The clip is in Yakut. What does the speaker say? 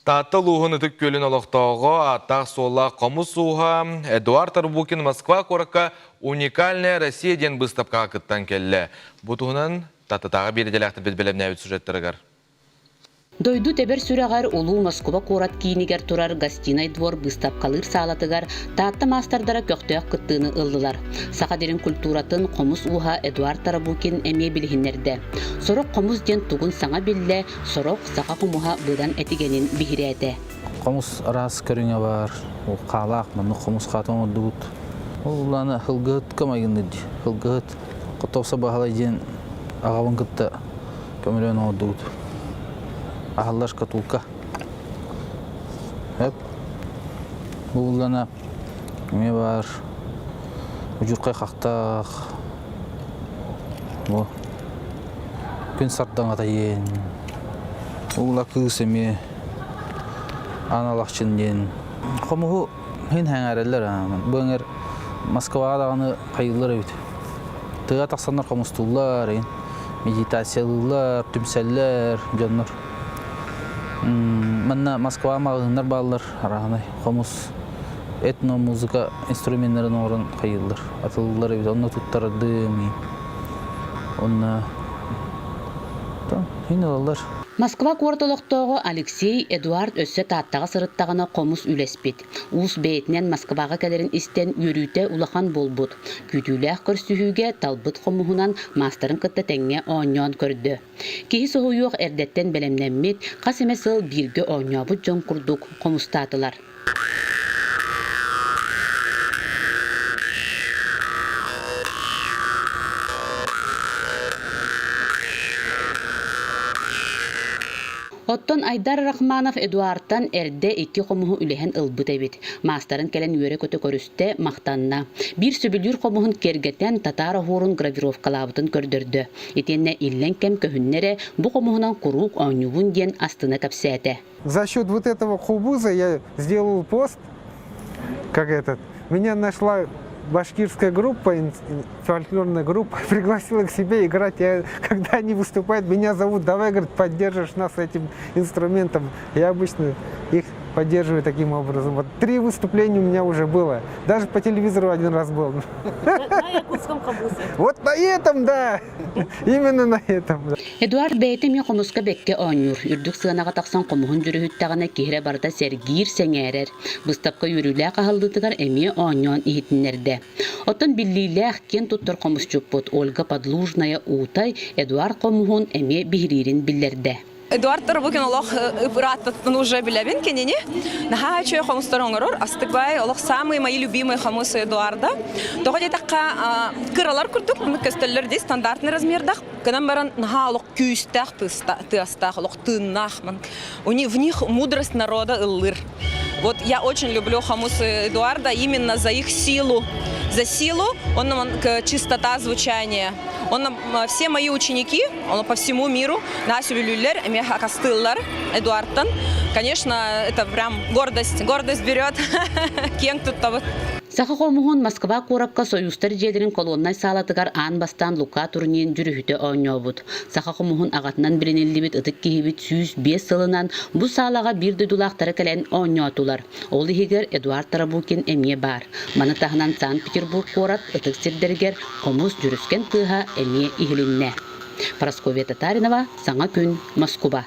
Таатта улууһун Ытык Күөлүн олохтооҕо, ааттаах-суоллаах хомус ууһа Эдуард Тарбукин Москва куоракка «Уникальная Россия» диэн быыстапкаҕа кыттан кэллэ. Бу туһунан Тааттатааҕы биэриидэлээхтэрбит бэлэмнээбит сюжеттарыгар. Дойду тэбэр сүрэҕэр Улуу Москуба куорат киинигэр турар Гостинай двор быыстапкалыыр саалатыгар Таатта маастардара көхтөөх кыттыыны ыллылар. Саха дириҥ культуратын хомус ууһа Эдуард Тарабукин эмиэ билиһиннэрдэ. Сорох хомус диэн тугун саҥа биллэ, сорох саха хомуһа быдан этигэнин биһирээтэ. Хомус араас көрүҥэ баар. Ол хаалаах маннык хомус хаата оҥордубут. Ол улаана һылгыһытка майгынныыр дии. Һылгыһыт Хотоосо Баһылай диэн аҕабын кытта көмөлөөн оҥордубут. Аһыллар шкатулка. Эп. Бу уллана эмиэ баар удьурхай хахтаах. Бу Күн сардаҥата диэн, Уула кыыс эмиэ Аан Алахчын диэн. Хомуһу иһин сэҥээрэллэр Бу эҥэр Москваҕа даҕаны хайыыллар эбит. Тыа тахсаннар хомустууллар, иһин медитациялыыллар, түмсэллэр дьоннор. Манна Москва маҕаһыыннар бааллар арааһынай хомус этно-музыка инструменнарын оҥорон хайыыллар, атыллар эбит. Онно туттарардым. Онно иһин ылаллар. Москва куорат олохтооҕо Алексей Эдуард өссө Тааттаҕа сырыттаҕына хомус үлэспит. Уус бэйэтинэн Москваҕа кэлэрин истэн үөрүүтэ улахан буолбут. Күүтүүлээх көрсүһүүгэ талбыт хомуһунан маастарын кытта тэҥҥэ оонньоон көрдө. Киһи соһуйуох эрдэттэн бэлэмнэммит, хас эмэ сыл бииргэ оонньообут дьон курдук хомустаатылар. Оттон Айдар Рахманов Эдуардтан эрдэ икки хомуһу үлэһэн ылбыт эбит. Маастарын кэлэн үөрэ-көтө көрүстэ, махтанна. Биир сөбүлүүр хомуһун киэргэтэн, татаар оһуорун гравировкалаабытын көрдөрдө. Итиэннэ иллэҥ кэм көһүннэ эрэ, бу хомуһунан куруук оонньуубун диэн астына кэпсээтэ. За счет вот этого хубуза я сделал пост, как этот. Меня нашла башкирская группа, фольклорная группа, пригласила к себе играть. Я, когда они выступают, меня зовут, давай, говорит, поддержишь нас этим инструментом. Я обычно их поддерживаю таким образом. Вот три выступления у меня уже было. Даже по телевизору один раз был. На якутском хобузе. Вот на этом, да. Именно на этом. Эдуард бэйэтэ эмиэ хомуска бэккэ оонньуур. Үрдүк сыанаҕа тахсан хомуһун дьүрүһүттэҕинэ киһи эрэ барыта сэргиир, сэҥээрэр. Быыстапка үөрүүлээх аһыллыытыгар эмиэ оонньоон иһитиннэрдэ. Оттон биллиилээх, киэн туттар хомусчуппут Ольга Подлужная Уутай Эдуард хомуһун эмиэ биһириирин биллэрдэ. Эдуард Тарабукин олох ырааттаттан уже билэбин кинини. Наһаа үчүгэй хомустар оҥорор. Астык баай олох самые мои любимые хомусы Эдуарда. Тоҕо диэтэххэ кыралар курдук көстөллөр дии стандартный размердах. Гынан баран наһаа олох күүстээх тыастаах, олох тыыннаах. У них, в них мудрость народа ыллыр. Вот я очень люблю хомусы Эдуарда именно за их силу. За силу, он чистота звучания. Он все мои ученики, он по всему миру, нас үлүллэр, эмиэ хакастыыллар Эдуардтан. Конечно, это прям гордость, гордость берет. Киэҥ туттабыт. Саха хомуһун Москва куоракка Союзтар дьиэлэрин колоннай саалатыгар аан бастаан Лука Турнин дьүрүһүтэ оонньообут. Саха хомуһун аҕатынан билиниллибит ытык киһибит 105 сылынан бу саалаҕа биир дойдулаахтара кэлэн оонньоотулар. Ол иһигэр Эдуард Тарабукин эмиэ баар. Маны таһынан Санкт-Петербург куорат ытык сирдэригэр хомус дьүрүскэн тыаһа эмиэ иһилиннэ. Парасковья Татаринова, Саҥа күн, Москуба.